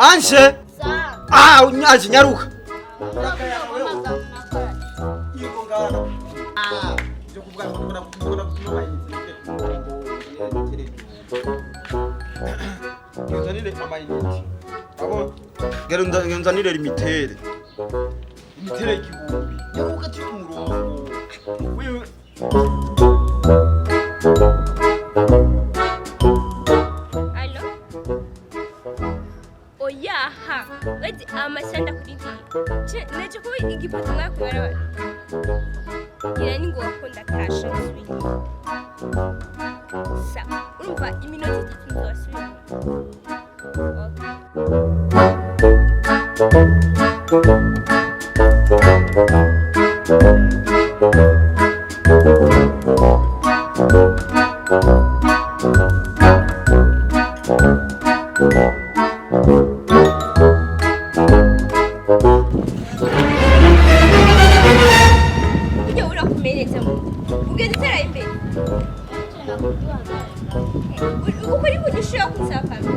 Anshe. Sa. Ah, unyaje nyaruka. Ah. Byo kuvuga ngo ndikora ndikora amayinite. Nzanire amayinite. Abo gero nzanire limitere. Limitere 1000. Nyaruka turi ku murongo. Wewe. Alo? Oyaha wezi amashanda kurindira naje kuba igipoto mwakubarabara ngira ni ngo wakunda kasha nsubire sa urumva iminota 3 nzobasubira. Okay. Burya urakomeretse mu ugenda utera imbere ukuri kugishira kunsaba kandi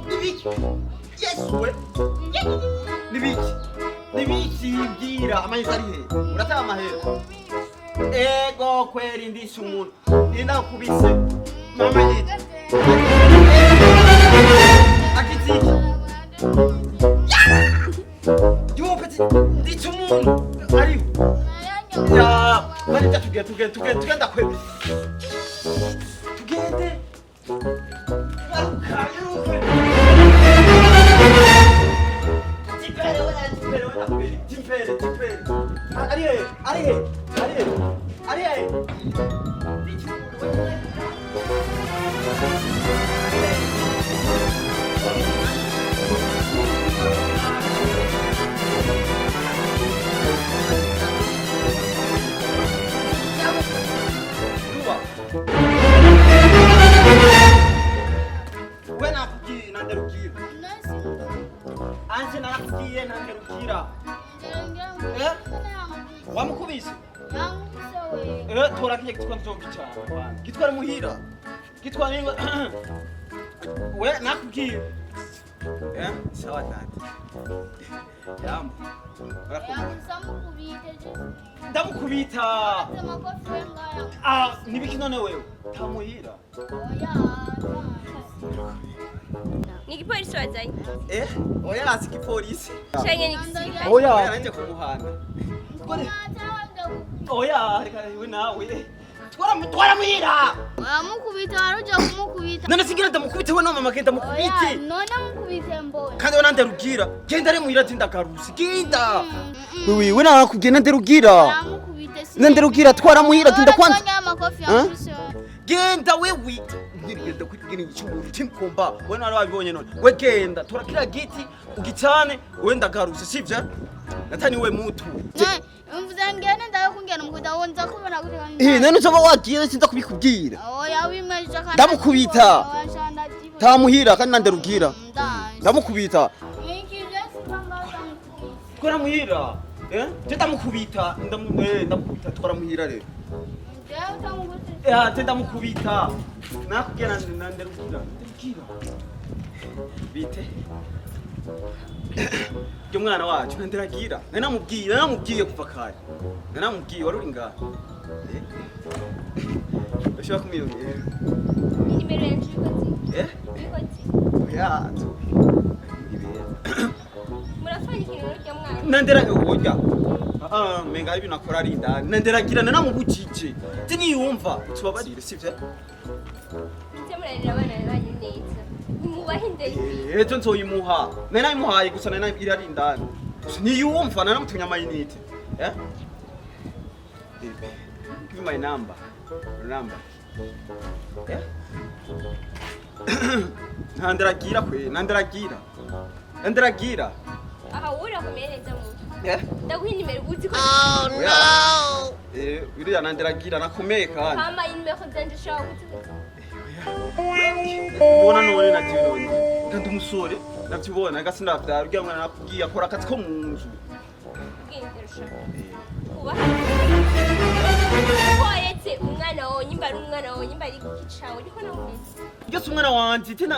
Nibiki? Yesu we. Nibiki? Nibiki bwira amahera ari he? Urataba amahera. Ego kweri ndishe umuntu. Ninakubise. Mama yita. Akitiki. Yo petit ndishe umuntu. Ariho. Ya, bari tugende tugende tugende tugenda kweri. Tugende. Aruka, aruka. Timpere, we, timpere, we, nakubiri. Timpere, timpere. Ari he, ari he, ari he, ari he. Ndishe umuntu, we. Duba. We nakubwiye nanderukira. Anje narakubwiye nanderukira. Wamukubise? Tora kije gitwa nzogicana. Gitwara muhira. Gitwara ingwa. We nakubwiye. Sawa dada. Yambo. Ndamukubita. Ah, nibiki none wewe? Tamuhira. Ni igipolisi wazanye Oya asi igipolisi. canke ni igisirikare? Oya nanje kumuhana. Oya reka we nawe. Twara twara muhira. Wamukubita waruja kumukubita. None singira ndamukubite we no mama genda mukubite. Oya, none mukubite mbona. Kandi we nanderugira. Genda re muhira tindagaruse. Genda. Wewe we nakubwiye nanderugira. Wamukubite si. Nanderugira twara muhira tinda kwanza. None amakofi Huh? yakubise. Genda wewe. Ngenda kwigina icyumuru timkomba. We nari wabibonye none. We genda tora kiriya giti ugicane we ndagaruse sivyo? Natani we mutu. Mvuze ngene ndakungena mukubita wonza kubona gute. None uzoba wagiye sinza kubikubwira. Oya wimweje kandi. Ndamukubita. Tamuhira kandi nanderugira. Ndamukubita. Nikije sipanga ndamukubita. Twara muhira. Je ndamukubita. Ndamu ndamukubita twara muhira rero. Jewe utamukubita. Je ndamukubita. Nakubwira nanderugira. Nderugira. Bite. Ryo mwana wacu nanderagira. Nari namubwiye, nari namubwiye kuva kare. Nari namubwiye wari uri ngaha. Ushobora kumwiyongera. Nimero yanje uriko zi? Uriko zi? Oya, tu. Ibeza. Murafanya ikintu n'urya mwana? Nandera oya. Ah, menga ibintu akora ari indani. Nanderagira nanamubujije. Je niyumva utubabarire sivyo? Muze murarera abana banyu neza. Nimubahe indero. Ejo nzoyimuha. Nari nayimuhaye gusa nari iri ari indani. Gusa niyumva nanamutumye amayinite. Eh? Give me my number. Your number. Eh? Ntandaragira kwe, ntandaragira. Ntandaragira. Aha wowe urakomeye neza mu. Eh? Ndaguha inimero uzi ko Oya. Eh, uriya nandaragira nakomeye kandi. hama inimero zanje ushobora kuzivuga. Ubona none navyibonye. Kandi umusore navyibona gasi ndavyara uriya mwana nakubwiye akora akazi ko mu nzu. Ubwenge ushaka. Kubaha. Waretse umwana wawe nyimba ari umwana wawe nyimba ari igiki cawe niko nawe umeze. Iryo si umwana wanje tena.